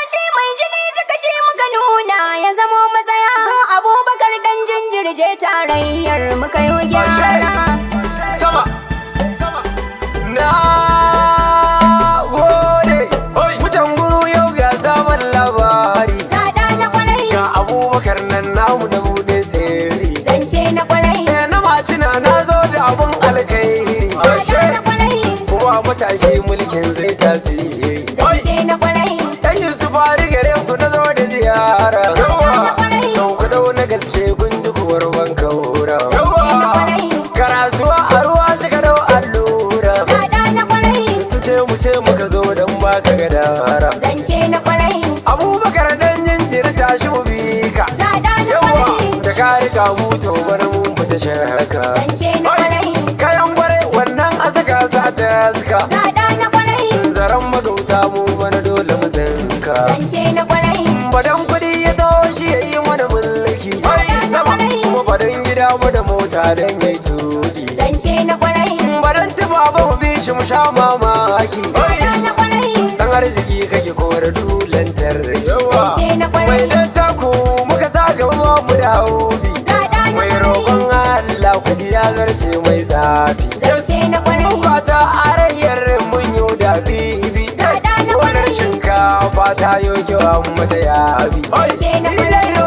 Matashi mai jini jika shi muka nuna ya zamo matsaya. Zo Abubakar dan jinjirje tarayyar muka yo gyara. Sama. Na gode. Mutan guru, yau ga sabon labari. Gada na kwarai. Ga Abubakar nan namu da bude tsere. Zance na kwarai. Eh, na macina na zo da abun alkhairi. Gada na kwarai. Kuma matashi mulkin zai tasiri. Zance na kwarai. Yan Yusuf fari gare ku na zo da ziyara. To ku dau na gaske, kun ji kuwar banka wura. Zance na kwarai. Karasuwa a ruwa suka dau allura. Gada na kwarai. Su ce mu ce muka zo don baka gadara. Zance na kwarai. Abubakar dan jinjiri, tashi mu bi ka. Gada na Yawa kwarai. da ka rika mu, to bari mun fita shaka. Zance na kwarai. Kayan kwarai wannan a saka sa ta suka. Gada na kwarai. Zaren magauta mu bana dole mu zanka. Zance na kwarai. Badan kuɗi ya taho shi ya yi mana mulki. Sama kuma badan gida mu da mota dan yayi tuki. Zance na kwarai. Badan tufa ba, mu bi shi mu sha mamaki. Gada na kwarai. Dan arziki kake kore dulan tarri. Zance na Mai kwarai. dan taku muka sa gaba mu da haubi. Gada na Mai kwarai. roƙon Allah ku ji ya zarce mai zafi. Zance na kwarai. Bukwata arayyar mun yi da bibi. Gada na Gonar kwarai. shinkafa ta yi kyau amma ta yabi. Zance na Ni kwarai. dai